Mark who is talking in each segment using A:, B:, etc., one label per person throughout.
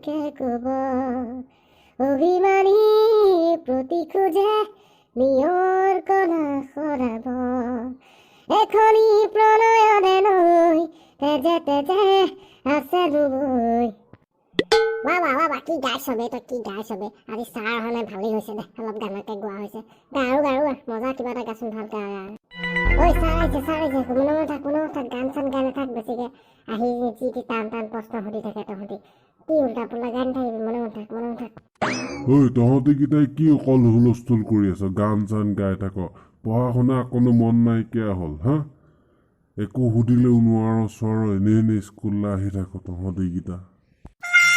A: কাকে ক'ব? অভিমানী প্ৰতি খোজে নিয়ৰ কণা সৰাব। এখনি প্ৰণয়ৰে নৈ তেজে তেজে আছে বৈ। বাহ বাহ বাহ বাহ, কি গাইছ বে তই, কি গাইছ বে! আজি ছাৰ অহা নাই, ভালেই হৈছে দে, অলপ গানকে গোৱা হৈছে। গা আৰু, গা আৰু গা, মজা কিবা এটা গাচোন ভালকে, গা। ঐ, ছাৰ আহিছে, ছাৰ আহিছে। মনে মনে থাক, মনে মনে থাক, গান চান গাই নাথাক বেছিকে। আহি যি টি টান টান প্ৰশ্ন সুধি থাকে। তহঁতি কি উল্টা পুল্টা গাই নাথাকিবি, মনে মনে থাক, মনে মনে থাক।
B: ঐ, তহঁতিকেইটাই কি অকল হুলস্থুল কৰি আছ, গান চান গাই থাক, পঢ়া শুনা অকণো মন নাইকিয়া হ'ল? হা, একো সুধিলেও নোৱাৰ চোৱাৰ, এনেই এনেই স্কুললৈ আহি থাক তহঁতিকেইটা।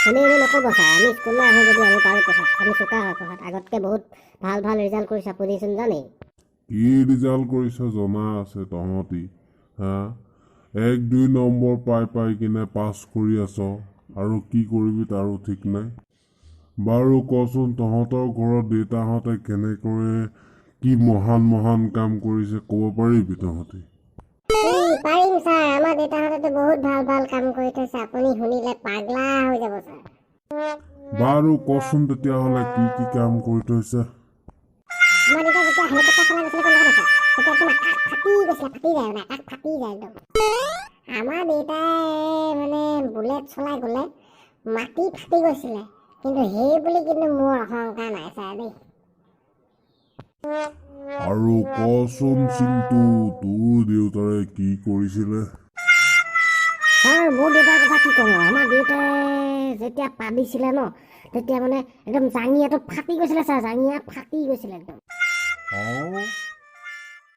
A: এনেই এনেই নক'ব ছাৰ, আমি স্কুললৈ আহোঁ যদি আমি পাৰোঁ পঢ়াত, আমি চোকা হয় পঢ়াত। আগতকৈ বহুত ভাল ভাল ৰিজাল্ট কৰিছোঁ, আপুনিচোন জানেই।
B: কি ৰিজাল্ট কৰিছ জনা আছে তহঁতি? হা, এক দুই নম্বৰ পাই পাই কিনে পাছ কৰি আছ, আৰু কি কৰিবি তাৰো ঠিক নাই। বাৰু কচোন, তহঁতৰ ঘৰত দেউতাহঁতে কেনেকৈ কি মহান মহান কাম কৰিছে, ক'ব পাৰিবি তহঁতি?
A: পাৰিম ছাৰ, আমাৰ দেউতাহঁতেতো বহুত ভাল ভাল কাম কৰি থৈছে, আপুনি শুনিলে পাগলা হৈ যাব ছাৰ।
B: বাৰু কচোন তেতিয়াহ'লে, কি কি কাম কৰি থৈছে?
A: আমাৰ দেউতা যেতিয়া হেলিকপ্টাৰ চলাই গৈছিলে কোন ছাৰ, তেতিয়া একদম আকাশ ফাটি গৈছিলে, ফাটি যায় মানে, আকাশ ফাটি যায় একদম। আমাৰ দেউতাই মানে বুলেট চলাই গ'লে মাটি ফাটি গৈছিলে। কিন্তু সেই বুলি কিন্তু মোৰ অহংকাৰ নাই ছাৰ দেই।
B: আৰু কচোন চিন্তু, তোৰ দেউতাৰে কি কৰিছিলে?
A: ছাৰ, মোৰ দেউতাৰ কথা কি ক'ম আৰু, আমাৰ দেউতাই যেতিয়া পাদিছিলে ন, তেতিয়া মানে একদম জাঙিয়াটো ফাটি গৈছিলে ছাৰ, জাঙিয়া ফাটি গৈছিলে একদম।
B: অঁ।